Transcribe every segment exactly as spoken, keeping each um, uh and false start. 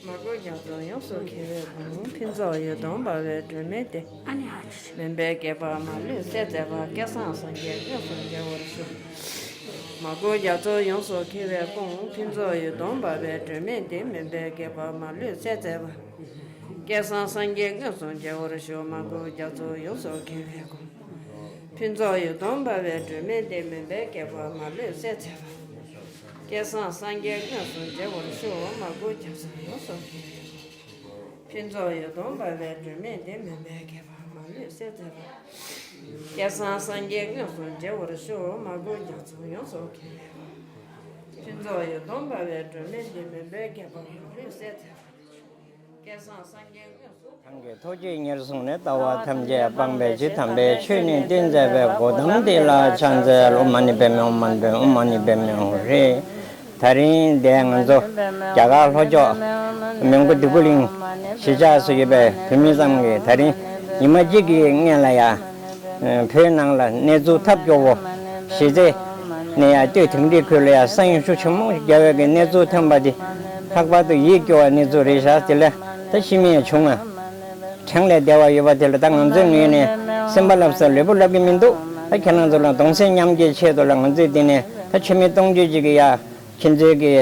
མ་གོས་རྒྱ་མཚོ་ཡོངས་སུ་འཁྱིལ་བའི་དགུང་། ཕུན་ཚོགས་ཡུལ་དུ་འབར་བའི་སྒྲོན་མེ་སྟེ། མུན་པའི་བསྐལ་པ་མ་ལུས་སེལ་མཛད་པ། སྐལ་བཟང་སངས་རྒྱས་དངོས་སུ་མཇལ་བར་ཤོག། མ་གོས་རྒྱ་མཚོ་ཡོངས་སུ་འཁྱིལ་བའི་དགུང་། ཕུན་ཚོགས་ཡུལ་དུ་འབར་བའི་སྒྲོན་མེ་སྟེ། མུན་པའི་བསྐལ་པ་མ་ལུས་སེལ་མཛད་པ། སྐལ་བཟང་སངས་རྒྱས་དངོས་སུ་མཇལ་བར་ཤོག། མ་གོས་རྒྱ་མཚོ་ཡོངས་སུ་འཁྱིལ་བའི་དགུང་། ཕུན་ཚོགས་ཡུལ་དུ་འབར་བའི་སྒྲོན་མེ་སྟེ། མུན་པའི་བསྐལ་པ་མ་ལུས་སེལ་མཛད་པ། སྐལ་བཟང་སངས་རྒྱས་དངོས་སུ་མཇལ་བར་ཤོག། མ་གོས་རྒྱ་མཚོ་ཡོངས་སུ་འཁྱིལ་བའི་དགུང་། ཕུན་ཚོགས་ཡུལ་དུ་འབར་བའི་སྒྲོན་མེ་སྟེ། མུན་པའི་བསྐལ་པ་མ་ལུས་སེལ་མཛད་པ། སྐལ་བཟང་སངས་རྒྱས་དངོས་སུ་མཇལ་བར་ཤོག། མ་གོས་རྒྱ་མཚོ་ཡོངས་སུ་འཁྱིལ་བའི་དགུང་། ཕུན་ཚོགས་ཡུལ་དུ་འབར་བའི་སྒྲོན་མེ་སྟེ། མུན་པའི་བསྐལ་པ་མ་ལུས་སེལ་མཛད་པ། སྐལ་བཟང་སངས་རྒྱས་དངོས་སུ། གང་གི་ཐུགས་རྗེས་ཉེར་བཟུང་ནས། ལྟ་བ་ཐམས་ཅད་སྤངས་པའི་ཕྱིར། དམ་པའི་ཆོས་ནི་སྟོན་མཛད་པའི། གོ་ཏམ་དེ་ལ་ཕྱག་འཚལ་ལོ། ཨོཾ་མ་ཎི་པདྨེ་ཧཱུྃ། མ་ཎི་པདྨེ་ཨོཾ་མ་ཎི་པདྨེ་ཧཱུྃ་རེད། ད་རིང་འདིར་ང་ཚོ་རྒྱ་གར་ལྷོ་ཕྱོགས་མོན་གྷོ་སྡིག་པ་གླིང་གཞིས་ཆགས་སུ་ཡོད་པའི་བོད་མི་ཚང་གིས་ད་རིང་ཉི་མ་གཅིག་གི་སྔོན་ལ་ཡ། བོད་ནང་ལ་གནས་ཚུལ་ཐབས་སྐྱོ་བོ་གཞི་རྩའི་ནས་ཡ་སྟོད་དིང་རིའི་ཁུལ་ལ་ཡ་ས་ཡོམ་ཤུགས་ཆེན་མོ་རྒྱག་པའི་གི་གནས་ཚུལ་ཐོན་པ་དེ་ལྷག་པར་དུ་ཡིད་སྐྱོ་བའི་གནས་ཚུལ་རེད་ཤག། དེ་ལ་ད་ཤི་རྨས་བྱུང་བ་གྲངས་ལས་འདས་པ་ཡོད་པ་དེ་ལ་ད་ང་ཚོའི་ངོས་ནས་སེམས་པ་ལྷབ་ས་ལུས་པོ་ལྷབ་ཀྱི་མི་འདུག། ད་ཁྱེད་རང་ཚོ་ལ་གདུང་སེམས་མཉམ་སྐྱེད་ཆེད་དུ་ལ་ང་ཚོས་འདི་ནས་ད་མཆོད་མེ་སྟོང་མཆོད་ཅིག་གི་ཡ་ཁྱེད་ཚོའི་གི་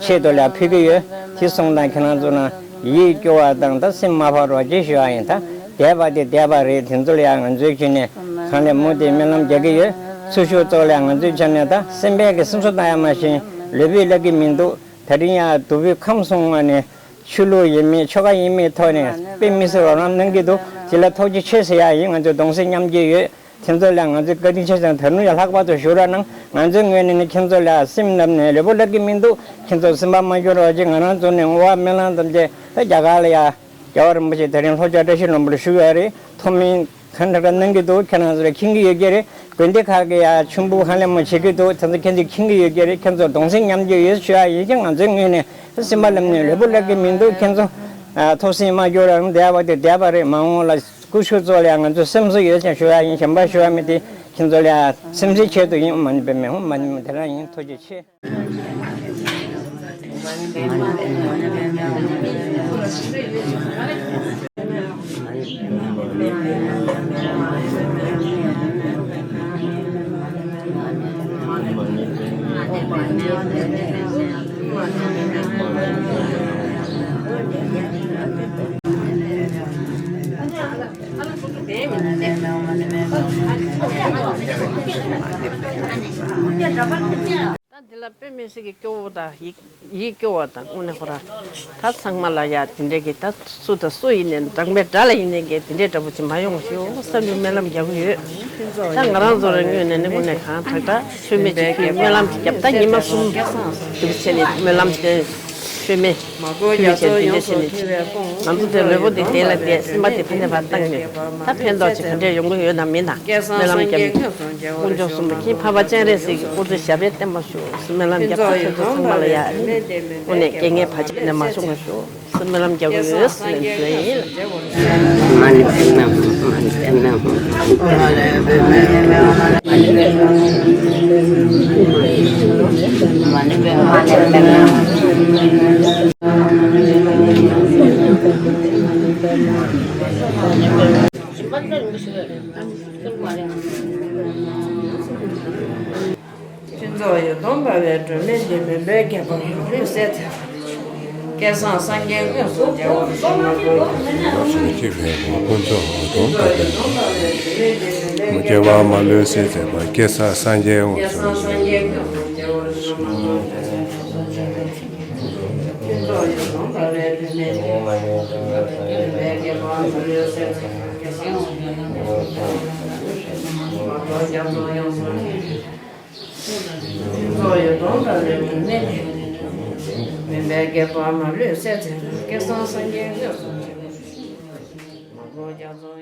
ཆེད་དུ་ལ་ཕུལ་གྱི་ཡོད། དེ་སོང་ཙང་ཁྱེད་རང་ཚོ་ལ་ཡིད་སྐྱོ་བ་དང་ད་སེམས་མ་ཕམ་རོགས་ཅེས་ཞུ་བ་ཡིན། ད་འདས་པ་དེ་འདས་པ་རེད། དེ་ཚོ་ལ་ཡང་ང་ཚོའི་ཆ་ནས་གང་ལས་མུ་མཐུད་སྨོན་ལམ་རྒྱག་གི་ཡོད། ཚུར་ཤོག་ཚོགས་ལ་ཡང་ང་ཚོའི་ཆ་ནས་ད་སེམས་པའི་གི་སེམས་གསོ་བཏང་ཡ་མ་གཞི་ལུས་པོས་ལྷབ་ཀྱི་མི་འདུག། ད་རིང་ཡང་སྡུག་པོའི་ཁམས་སོང་བ་ནས་ཆོས་ལུགས་ཡིན་མིན་ཆོལ་ཁ་ཡིན་མིན་ཐོག་ནས་དཔེ་མི་སྲིད་རོགས་རམ་གནང་གི་འདུག། དེ་ལ་ཐུགས་རྗེ་ཆེ་ཟེར་ཡ་ཡིན། ང་ཚོ་གདུང་སེམས་མཉམ་སྐྱེད་ཡོད། ཁྱེད་ཚོ་ལ་ང་ཚོས་བཀའ་དྲིན་ཆེ་ཞིང་ད་རུང་ཡང་ལྷག་པར་དུ་ཞུ་རོགས་གནང་། ང་ཚོའི་ངོས་ནས་ནི་ཁྱེད་ཚོ་ལ་སེམས་ནང་ནས་ལུས་པོ་ལྷབ་ཀྱི་མི་འདུག། ཁྱེད་ཚོ་སེམས་པ་མ་སྐྱོ་རོགས་ཅིག། ང་རང་ཚོ་ནས་འོ་བ་སྨོན་ལམ་ཐམས་ཅད་ད་རྒྱ་གར་ལ་ཡ་རྒྱལ་བ་རིན་པོ་ཆེ་ད་རིང་ལྷོ་ཕྱོགས་བཀྲ་ཤིས་ལྷུན་པོར་བཞུགས་ཡོད་རེད། ཐོག་མའི་གང་དྲག་གནང་གི་འདུག། ཁྱེད་རང་ཚོ་ལ་མཁྱེན་གྱི་ཡོད་ཀྱི་རེད། དགོན་སྡེ་ཁག་གི་ཡ་མཆོད་འབུལ་ཧ་ལས་མོ་བྱེད་ཀྱི་འདུག། དེ་ཚོ་ཁྱེད་ཚོས་མཁྱེན་གྱི་ཡོད་ཀྱི་རེད། ཁྱེད་ཚོ་གདུང་སེམས་མཉམ་སྐྱེད་ཡོད་ཞུ་ཡ་ཡིན་ཀྱང་ང་ཚོའི་ངོས་ནས་སེམས་པ་ལྷབ་ནས་ལུས་པོ་ལྷབ་ཀྱི་མི་འདུག། ཁྱེད་ཚོ་ཐུགས་སེམས་མ་སྐྱོ་རོགས། འདས་པ་དེ་འདས་པ་རེད། མ་འོངས་ལ་སྐུ་ཞབས་ཚོ་ལ་ཡང་ང་ཚོ་སེམས་གསོ་ཡོད་ཅེས་ཞུ་ཡ་ཡིན། གཞན་པ་ཞུ་ཡ་མེད། དེ་ཁྱེད་ཚོ་ལ་ཡང་སེམས་གསོའི་ཆེད་དུ་ཡིན། ཨོཾ་མ་ཎི་པདྨེ་ཧཱུྃ། མ་ཎི་པདྨེ་དེ་རང་ཡིན། ཐུགས་རྗེ་ཆེ། ད་འདི་ལ་དཔེ་མི་སྲིད་ཀྱི་སྐྱོ་བོ་དང་ཡིད་ཡིད་སྐྱོ་བ་དང་། དངོས་གནས་ཁོ་རང་ད་ཚང་མ་ལ་ཡ་དེ་འདྲའི་གི་ད་སུ་དང་སུ་ཡིན་ནའི་གྲངས་མེད་དགྲ་ལ་ཡིན་ནའི་གི་དེ་འདྲའི་འདྲ་པོ་ཅིག་མ་ཡོང་ཞུ་བསམ་པའི་སྨོན་ལམ་རྒྱག་གི་ཡོད། ད་ང་རང་ཚོ་རང་ངོས་ནས་ནི་དངོས་གནས་གང་དྲག་དྲག་མཆོད་མེ་ཅིག་ཕུལ། སྨོན་ལམ་ཅིག་བརྒྱབ། ད་ཉི་མ་གསུམ་དུ་བྱས་ནས་སྨོན་ལམ་དེ་མཆོད་མེ་མ་གོས་རྒྱ་མཚོ་ཡོངས་སུ་འཁྱིལ་བའི་དགུང་། ང་ཚོ་དེ་ལུས་པོ་འདི་བདེ་ལ་བདེ། སེམས་པ་འདི་ཕན་ནས་ཕར་བཏང་ནས་ད་ཕན་ཐོགས་ཅིག་ག་འདྲས་ཡོང་གི་ཡོད་དམ་མེད་དམ་སྨོན་ལམ་རྒྱབ། དཀོན་མཆོག་གསུམ་པོ་མཁྱེན། འཕགས་པ་སྤྱན་རས་གཟིགས་ཀྱི་སྐུ་ཚེ་ཞབས་པད་བརྟན་པར་ཤོག་ཟེར་སྨོན་ལམ་རྒྱབ། ད་ཁྱེད་ཚོ་ཚང་མ་ལ་ཡ་དངོས་གནས་རྐྱེན་ངན་བར་ཆད་ནས་མ་བྱུང་བར་ཤོག་ཟེར་སྨོན་ལམ་རྒྱག་གི་ཡོད་ཟེར་ནས་ཞུ་ཡ་ཡིན། མ་ཎི་པདྨེ་ཧཱུྃ། མ་ཎི་པདྨེ་ཧཱུྃ། ཕུན་ཚོགས་ཡུལ་དུ་འབར་བའི་སྒྲོན་མེ་འདི། མུན་པའི་བསྐལ་པ་མ་ལུས་སེལ་མཛད་པ། སྐལ་བཟང་སངས་རྒྱས་དངོས་སུ་མཇལ་བར་ཤོག། མ་གོས་རྒྱ་མཚོ་ཡོངས་སུ་འཁྱིལ་བའི་དགུང་། ཕུན་ཚོགས་ཡུལ་དུ་འབར་བའི་སྒྲོན་མེ་འདི། མུན་པའི་བསྐལ་པ་མ་ལུས་སེལ་མཛད་པ། སྐལ་བཟང་སངས་རྒྱས་དངོས་སུ་མཇལ་བར་ཤོག། ཕུན་ཚོགས་ཡུལ་དུ་འབར་བའི་སྒྲོན་མེ་འདི། མུན་པའི་བསྐལ་པ་མ་ལུས་སེལ་མཛད་པ། སྐལ་བཟང་སངས་རྒྱས་དངོས་སུ་མཇལ་བར་ཤོག། མ་གོས་རྒྱ་མཚོ་ཡོངས་སུ་འཁྱིལ། ཕུན་ཚོགས་ཡུལ་དུ་འབར་བའི་སྒྲོན་མེ་འདི། མུན་པའི་བསྐལ་པ་མ་ལུས་སེལ་མཛད་པ། སྐལ་བཟང་སངས་རྒྱས་དངོས་སུ་མཇལ་བར་ཤོག། མ་གོས་རྒྱ་མཚོ།